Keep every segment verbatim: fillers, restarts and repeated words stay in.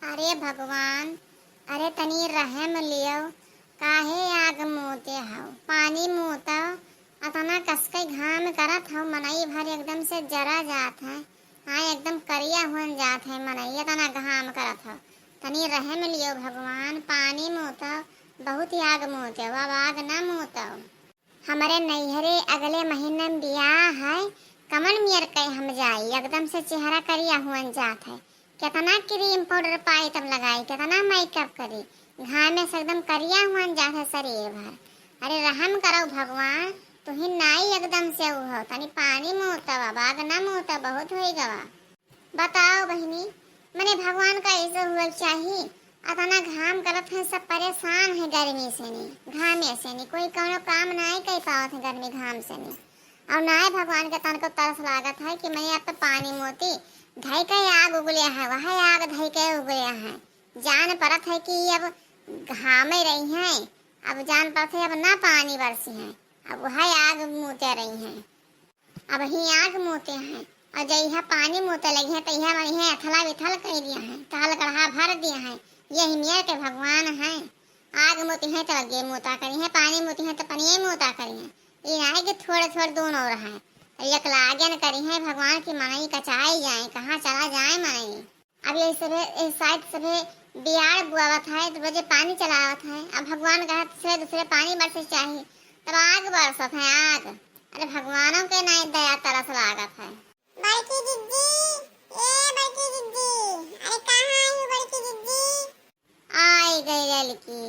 अरे भगवान, अरे तनी रहम लियो, काहे आग मूते हौ, पानी मूतो, अतना कसके घाम करत हौ, मनई भर एकदम से जरा जात है, हाँ एकदम करिया हुअन जात है मनई, अतना घाम करत हौ, तनी रहम लियो भगवान, पानी मूतो, बहुत ही आग मूते, अब आग न मूतो। हमरे नैहरे अगले महीने में बियाह है, कमन मियर कहे हम जाई, एकदम से चेहरा करिया हुअन जात है। केतना क्रीम पाउडर पाई तब लगाई, केतना मेकअप करी, घामे से एकदम करिया हुअन जात है शरीर भर। अरे रहम करो भगवान, तुही नाई एकदम से उहो, तनी पानी मूतवा, बाग ना मूतवा, बहुत होई गवा। बताओ बहिनी, मने भगवान का ऐसे हुए चाही? अतना घाम करत है, सब परेशान है गर्मी से नी, घामे से नी, कोई कौनो काम नाई कर पावत है गर्मी घाम से नी। और नाई भगवान के तनको तरस लागत है कि मने अब तो पानी मोती धई के आग उगले है, वह आग धई के उगले है। जान परत है कि अब घामे रही हैं, अब जान परत है अब ना पानी बरसी है, अब वह आग मूते रही हैं। अब ही आग मूते हैं, और जइहा पानी मूते लगी हैं, तइहा मरिहे अथला बिथल कइ दिया हैं, तहल गढ़ा भर दिया हैं। यही मेर के भगवान हैं, आग मूती हैं तो आगे मूता करी हैं, पानी मूती हैं तो पनिये मूता करी हैं। ये नाई कि थोड़े थोड़े दोनों रहे, और एक लागन करी हैं भगवान की मनई कचाई जाए, कहाँ चला जाए मनई। अब ये सभे, ये शायद सभे बियाड़ बुआवत है, तो रोजे पानी चलावत है। अब भगवान कहत से दूसरे पानी बरसे चाही, तब आग बरसत है, आग। अरे भगवानों के नाई दया तरस लागत है। बड़की जिज्जी, ए बड़की जिज्जी, अरे कहाँ आई हो बड़की जिज्जी? आई गई ललकी,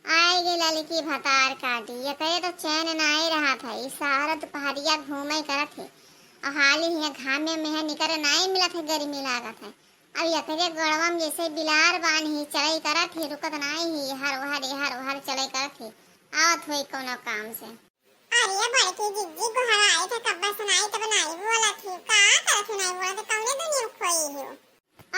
आई गई ललकी भतार काटी। ये कहे तो चैन नाई रहत है, ई सारा दुपहरिया घूमे करत है। और हाली हियाँ घामे में है निकर नाई मिलत है, गर्मी लागत है। अब एकरे गोड़वा में जैसे बिलार बान्ही चलई करत ही, रुकत नाई ही, हर ओहर, हर ओहर चलई करत ही, आवत होई कौनो काम से। अरे बड़की जिज्जी, गोहराई था, कब्बे सुनाई तब नाई बोलत ही, का करत ही नाई बोलत ही, कौने दुनिया में खोई ही?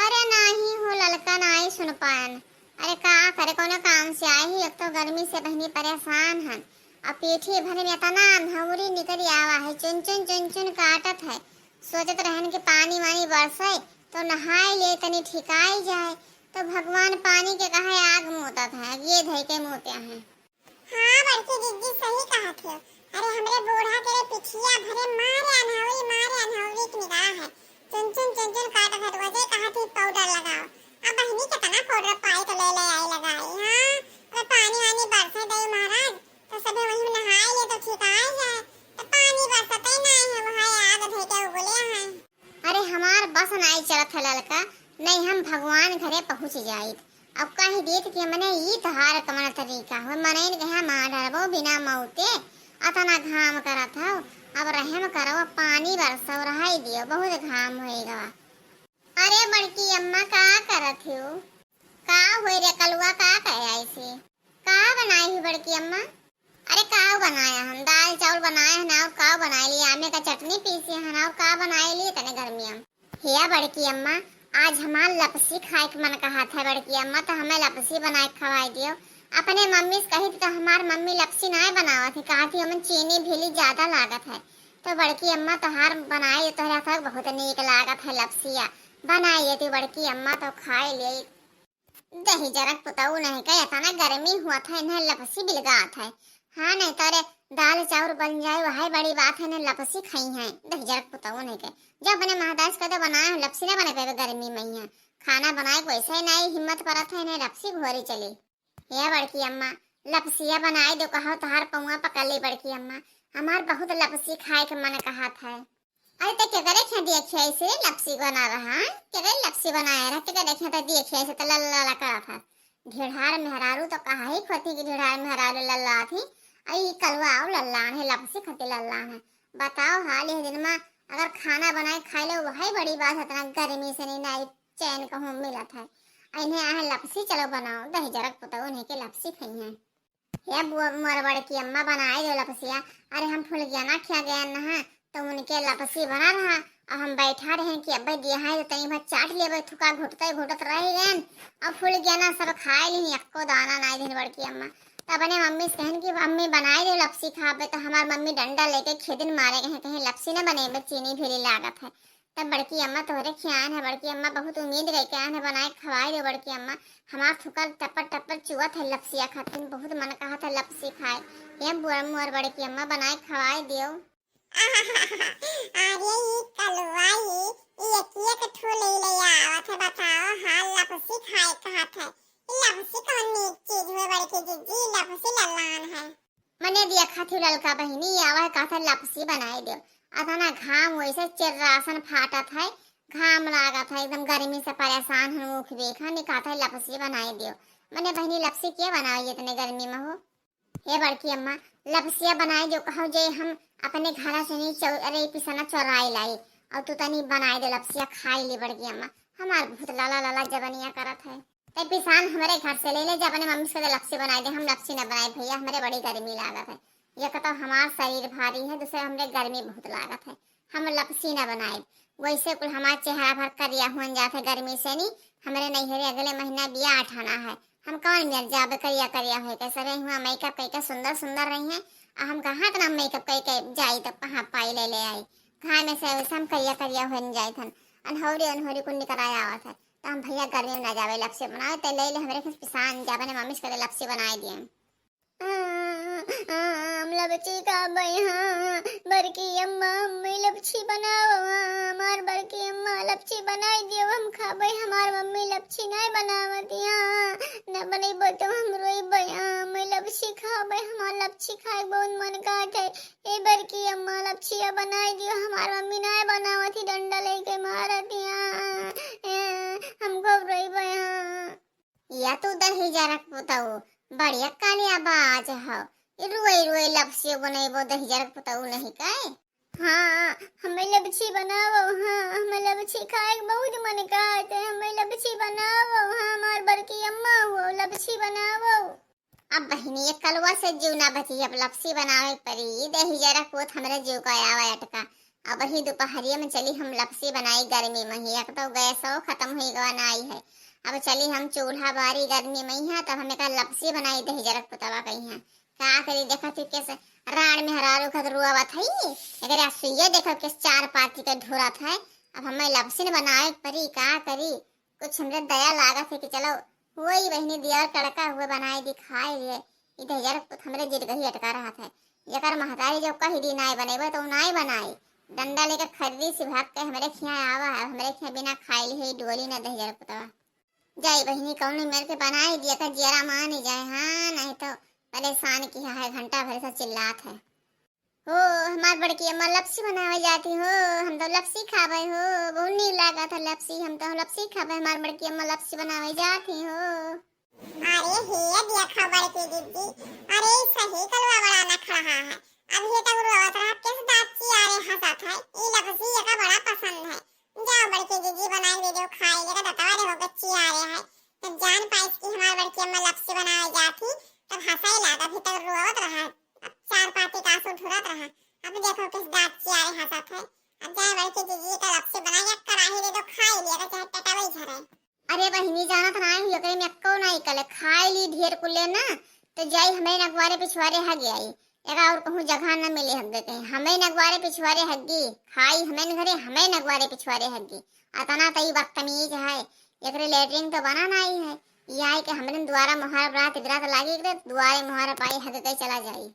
अरे नाही हो ललका, नाई सुन पायन। अरे का करे, कौनो काम से आई ही, एक तो गर्मी से बहिनी परेशान हन, अब पीठी भर में इतना अंधौरी निकरी आवा है, चुन चुन चुन चुन काटत है। सोचत रहन कि पानी वानी बरसे तो नहाए ले, तनी ठिकाई जाए, तो भगवान पानी के कहे आग मूतत है, ये धई के मूते हैं। हाँ बड़की जिज्जी, सही कहत हो। अरे हमरे बूढ़ा के रे पिठिया भरे मारे अनहौरी, मारे अनहौरी के निगाह है, चुन चुन चुन चुन काटत है, तो वजह कहत ही पाउडर लगाओ। अब बहिनी कितना पाउडर पाई तो ले ले आई लगाई। हाँ, अब पानी वानी बरसे दे महाराज, तो सभे वहीं में नहाए ले तो ठीक आ जाए। तो पानी बरसते नहीं है, वहाँ आग धई के उगले हैं। अरे हमार बस नाई चलत है ललका, नहीं हम भगवान घरे पहुँच जाइत। अब कह देत कि मने ई तहार कवन तरीका हो, मनइन कहे मार डरबो बिना मौते, अतना घाम करत हो, अब रहम करो, पानी बरसो, रहाई दियो, बहुत घाम होई गवा। अरे बड़की अम्मा का करत हो? का होई रे कलुआ, का कहे ऐसे? का बनाई ही बड़की अम्मा? अरे काव बनाया हन, दाल चाउर बनाया हन, और काव बनाए लिए, आमे का चटनी पीसी हन, और का बनाए लिए तने गर्मिया में। हे बड़की अम्मा, आज हमार लपसी खाए के मन कहत है बड़की अम्मा, तो हमें लपसी बनाए के खवाए दियो। अपने मम्मी से कही तो हमार मम्मी लपसी नाय बनावत है, कहत ही हमन चीनी भीली ज्यादा लागत है। तो बड़की अम्मा तोहार बनाए, तोहरे हाथ बहुत नीक लागत है लपसिया, बनाइए तू बड़की अम्मा तो खाए ले। दहिजरक पुतऊ नहीं के, इतना गर्मी हुआ था, इन्हें लपसी बिलगात है। हाँ, नहीं तो रे, दाल चाउर बन जाए, वही बड़ी बात है, इन्हें लपसी खाई है। दहिजरक पुतऊ नहीं के, जब अपने महतारी से कह दो बनाए, लपसी ना बने पावे गर्मी में यहाँ। खाना बनाए को ऐसे ही नहीं हिम्मत परत है, इन्हें लपसी घोरी चली। हे बड़की अम्मा, लपसिया बनाए दो, कहो तोहार पौआ पकड़ ली बड़की अम्मा, हमार बहुत लपसी खाए के मन कहत है। अरे तो केकरे खें देखिया ऐसे लपसी बना रहा है? केकरे लपसी बनाया रहा? केकरे खें तो देखिया ऐसे तो लल्ला लल्ला करत है। ढेढ़ार मेहरारू तो कहा ही खोती कि ढेढ़ार मेहरारू लल्ला थी। आई कलवा आओ लल्लान है, लपसी खती लल्लान है। बताओ हाल यह दिन में अगर खाना बनाए खाए लो वही बड़ी बात है, इतना गर्मी से नहीं नाई चैन कहूँ मिलत है। इन्हें आहे लपसी चलो बनाओ, दहिजरक पुतऊ नहीं के लपसी खाई है। हे बुआ, मोर बड़की अम्मा बनाए दो लपसिया। अरे हम फुलगियाना खिया गए न हैं, तो उनके लपसी बना रहा, और हम बैठा रहे कि अब्बे दिया है तो तई भर चाट लेबे, थुका घुटते घुटत रह गए, और फुलगियाना सब खाए ली, एको दाना नाई दिन बड़की अम्मा। तो अपने मम्मी से कहन कि मम्मी बनाए दो लपसी खाबे, तो हमार मम्मी डंडा लेके खेदिन मारे गए, कहीं लपसी न बने, चीनी भीली लागत है। तब बड़की अम्मा तोहरे खियान है, बड़की अम्मा बहुत उम्मीद रह के आन है, बनाए खवाए दो बड़की अम्मा। हमार थुकर टपर टपर चुअत है लपसिया खातिर, बहुत मन कहत है लपसी खाए। हे बुआ मोर बड़की अम्मा बनाए खवाए दियो। अरे ई कलुआ ई, ई एक एक ठो ले ले आवत है, बताओ हाँ लपसी खाए कहत है। ई लपसी कौन नीक चीज हुए बड़की जिज्जी, लपसी लल्लान है। मने दिया खातिर ललका बहिनी आवा है कहत है लपसी बनाए दियो। अतना घाम वैसे चिर्रासन फाटत है, घाम लागत है, एकदम गर्मी से परेशान हम ऊख बेखा निकात है लपसी बनाए दियो। मने बहिनी लपसी क्या बनाओ इतने गर्मी में हो? हे बड़की अम्मा, लपसिया बनाए जो कहो जे हम अपने घरा से नहीं चौ-, अरे पिसना चोराए लाई और तू तनी बनाए दे लपसिया खाए ली बड़की अम्मा। हमार बहुत लाला लाला जबनिया करत है। ते पिसान हमरे घर से ले ले जा अपने मम्मी से कह दे लपसी बनाए दे। हम लपसी न बनाए भैया, हमरे बड़ी गर्मी लागत है। एक तो हमार शरीर भारी है, दूसरे हमरे गर्मी बहुत लागत है। हम लपसी न बनाए। वैसे कुल हमार चेहरा भर करिया हुन जात है गर्मी से नी। हमरे नैहरे अगले महीना बियाह ठाना है। हम कौन मेर जाबे करिया करिया होए के, सबे हुआ मेकअप कई के सुंदर सुंदर रही हैं। आ हम कहाँ इतना मेकअप कई के जाई तब कहाँ पाई ले ले आई। घाम में से वैसे हम करिया करिया होन जाई थन। अनहौरी अनहौरी कुल निकल आया आवत है। तो हम भैया गर्मी में ना जावे लपसी बनावे, ते ले ले हमरे खस पिसान जा अपने मम्मी से कह दे लपसी बनाए दिए। हम लपसी खाबे हाँ, बड़की अम्मा, हमें लपसी बनाओ हाँ, हमार बड़की अम्मा लपसी बनाई दियो, हम खाबे, हमार मम्मी लपसी नहीं बनावत हाँ, न बनैबो तो हम रोइबे हाँ, हमें लपसी खाबे, हमार लपसी खाए बहुत मन कहत है। ए बड़की अम्मा लपसिया बनाई दियो, हमार मम्मी नहीं बनावत ही, डंडा लेके मारत हाँ, ए, हम खूब रोइबे हाँ। या तू दहिजरक पुतऊ, बड़ी काली आवाज हौ। ई रुई रुई लपसी बनैबो दहिजरक पुतऊ नहीं कै? हाँ, हमें लपसी बनावो, हाँ, हमें लपसी खाए के बहुत मन कहत है, हमें लपसी बनावो, हाँ, हमार बड़की अम्मा हो, लपसी बनावो। अब बहिनी, ये कलवा से जीव ना बची, अब लपसी बनावे के परी। ई दहिजरक पूत हमरे जीव का आवा अटका। अब ही दोपहरिया में चली हम लपसी बनाई गर्मी में ही, एक तो गैसो खत्म हुई गवा नाई है। अब चली हम चूल्हा बारी गर्मी में ही है, तब हम एक लपसी बनाई दहिजरक पुतवा कही है। का करी, देखा थी कैसे राड़ में हरारू खत रुआवत है, एकरे असुइये देखो किस चार पाती के ढुरत है। अब हमें लपसी न बनावे के परी, का करी। कुछ हमरे दया लागत है कि चलो, वही बहिनी दिया और तड़का हुए बनाए दिखाए लिए। ई दहिजरक पूत हमरे जिरगही अटका रहत है। एकर महतारी जब कही दी नाई बनेबे तो नाई बनाई। डंडा लेके खरीदी से भाग के हमरे खिया आवा है, हमरे खिया बिना खाइल ही डोली ना दहिजरक पुतवा। जाई बहिनी, कौनो मेर के बनाए दिया का जियरा मान ही जाए, हाँ, नहीं तो परेशान किया है, घंटा भर से चिल्लात है। हो, हमार बड़की अम्मा लपसी बनावे जाती हो, हम तो लपसी खाबे हो, बहुत नीक लागत है लपसी, हम तो लपसी खाबे, हमार बड़की अम्मा लपसी बनावे जाती हो। अरे हे देखा बड़की दीदी, अरे सही कलवा बड़ा नखड़ा है, अभी तक रोवत रहा, किस दांत चियारे हंसत है, ई लपसी एका बड़ा पसंद है। जाओ बड़की दीदी बनाई दे दो खाई, लेकर दतवा रे होके चियारे है, तब जान पाइस कि हमार बड़की अम्मा लपसी बनावे जाती, तब हंसाई लाग, अभी तक रोवत रहा। अब चार पाती का आंसू ढुरत रहा। अब देखो किस दांत चियारे हंसत है। अब जाए बड़की जीजी का लपसी बनाई, एक कड़ाही दे दो, खाई लिया, चाहे टटावे झरे। अरे बहिनी, जानत ना है, ओकरे में एक्को ना इकले, खाई ली ढेर कुले ना, तो जाई हमें नगवारे पिछवारे हग आई। एका और कहूँ जगह न मिले हग्गे कहीं, हमें नगवारे पिछवारे हग्गी, खाई हमें घरे, हमें नगवारे पिछवारे हग्गी। अतना तई बदतमीज है, एकरे लेटरिन तो बना नाई है, ई आई के हमरे दुआरा मुहारब रात बिरात लागी एकरे दुआरे मुहारब आई हग के चला जाई।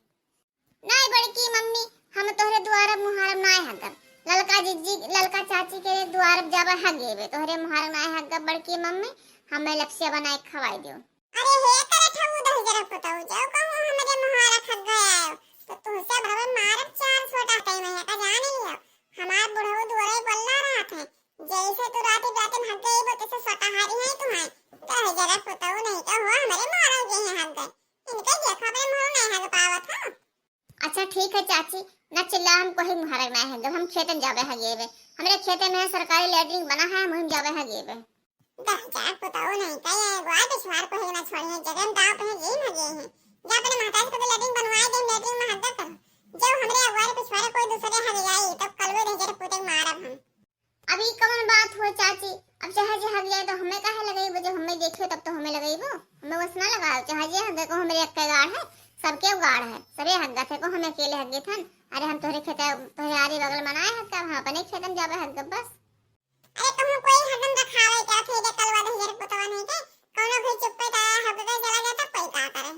नाई बड़की मम्मी, हम तोहरे दुआरा मुहारब नाई हगब। ललका जिज्जी, ललका चाची के दुआरा जाबे हगेबे, तोहरे मुहारब नाई हगब बड़की मम्मी, हमें लपसिया बनाए खवाई दियो। अरे हे करे ठगू दहिजरा पुतऊ, जाओ कहूँ हमरे मुहारा खा गया आयो, तो तुहसे भवे मारब चार सोटा तई में का जान लियो। हमार बुढ़ऊ दुआरे बोलला रहत है, जैसे तू रात रात में हग गई वो तैसे सोटाहारी है तुम्हें। दहिजरा पुतऊ नहीं तो हो हमरे मुहारा गई है हग गए। इनके देखो हमरे मुहारा नहीं हग पावत हो। अच्छा ठीक है चाची, ना चिल्ला, हम कोई मुहारा नहीं हगब, हम खेतन जाबे हगेबे। हमरे खेते में सरकारी लेटरिन बना है, हम वहीं जाबे हगेबे। दहिजरा पुतऊ नहीं का ये ग्वार पिछवार को है ना छोड़ी है, जगन गाँव पे है, यही ना गए हैं। जा अपने महतारी को लेटरिन बनवाए दे, लेटरिन में हद कर। जब हमरे अगवार पिछवार कोई दूसरे हग जाई, तब कलवे दहिजरा पुतऊ मारब हम। अब ई कवन बात हो चाची, अब चाहे जे हग जाए तो हमें काहे लगइबो, जब हमें देखियो तब तो हमें लगइबो, हमें बस ना लगाओ, चाहे जे हगे को हमरे अक्के गाड़ है, सबके गाड़ है, सबे हग गथे को हमें अकेले हग गए थन। अरे हम तोहरे खेते, तोहरे आरी बगल मनाए हग, हम अपने खेतन जाबे हग बस। अरे कहूँ कोई हरदम रखावे के रखे दे कलवा दहिजर पुतवा नहीं के, कौनो भी चुप्पे ता हगवे चला जाता, कोई का करे।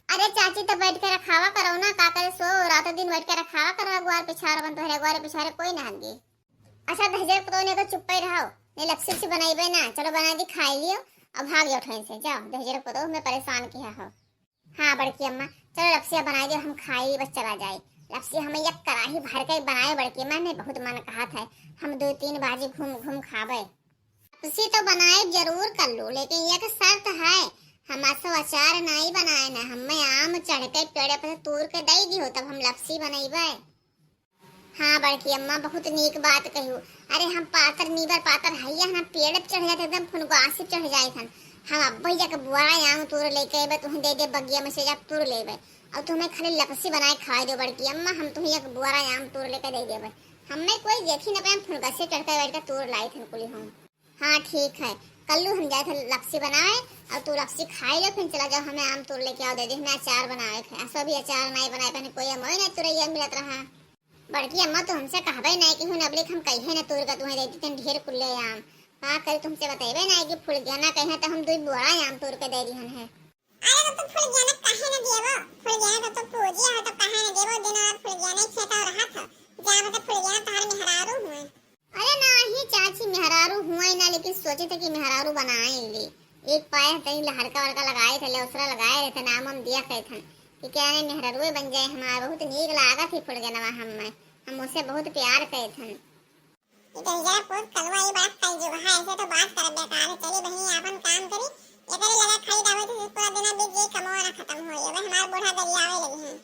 अरे चाची, तो बैठ के रखावा करो ना, का करे सो रात दिन बैठ के रखावा करो, अगुआर पिछार बन तोहरे अगुआर पिछारे कोई ना हगी। अच्छा दहिजर पुतवा नहीं तो चुप्पे रहो, नहीं लपसी उपसी बनाइबे ना, चलो बना दी खाई लियो, अब भाग जाओ ठोइन से, जाओ दहिजर पुतवा हमें परेशान किया हो। हाँ बड़की अम्मा, चलो लपसिया बनाई दे, हम खाई बस चला जाए। लपसिया हमें एक कराही भर के बनाए बड़की अम्मा, नहीं बहुत मन कहत है, हम दो तीन बाजी घूम घूम खाबे। लपसी तो बनाए जरूर कल्लू, लेकिन एक शर्त है, हम असो अचार नहीं बनाए ना, हमें आम चढ़ के पेड़ पर से तूर के दे दी हो तब हम लपसी बनैबे। हाँ बड़की अम्मा, बहुत नीक बात कहियो। अरे हम पातर नीबर पातर हइया ना, पेड़ पे चढ़ जाते एकदम फुनगासी पे चढ़ जाए थन। हम अब्बे जाके बुआरा आम तोड़ लेके अइबे, तुहें दे दे बगिया में से जाके तोड़ लेबे। और तुम्हें खाली लपसी बनाए खाए दो बड़की अम्मा, हम तुम्हें एक बुआरा आम तोड़ लेके दे देबे। हमें कोई देखी न पाए, हम फुनगासी चढ़ के बैठ के तोड़ लाई थन कुली हम। हाँ ठीक है, कल्लू हम जाए थे लपसी बनाए, और तू लपसी खाई लो, फिर चला जाओ, हमें आम तोड़ लेके आओ, दे दे, हमें अचार बनाए थे। असो भी अचार नहीं बनाए, पहले कोई अमोई नहीं तुरैया मिलत रहा। बड़की अम्मा, तू हमसे कहबे नहीं कि हुन अबलिक हम कहिए न तोड़ के तुम्हें देती तन ढेर कुल्ले आम। का करी तुमसे बतैबे नहीं कि फुलगेना कहे तो हम दुई बोरा आम तोड़ के दे दिहन है। अरे तो तू फुलगेना काहे न देबो? फुलगेना तो तू पूजे हो तो काहे न देबो? दिन रात फुलगेना ही खेता रहा था। जा मतलब फुलगेना तोहर मेहरारू हुए। अरे नाही चाची, मेहरारू हुए ना, लेकिन सोचे थे कि मेहरारू बनाए ले। एक पाए तनी लहरका वरका लगाए थे, लेवसरा लगाए रहे थे, नाम हम दिया कहे थे कि क्या नहीं मेहरारूए बन जाए हमार। बहुत नीक लागत ही फुलगेनवा हम में, हम उसे बहुत प्यार कहे थे। ई तो जरा पूत कलुआ, ई बड़ा कलजुग है, ऐसे तो बात कर बेकार है। चली बहिनी, आपन काम करी, एकरे लगा खाली दावे तो पूरा दिन बीत जाई, कमवा ना खत्म होई। अब हमार बूढ़ा गरियावे लगी हैं।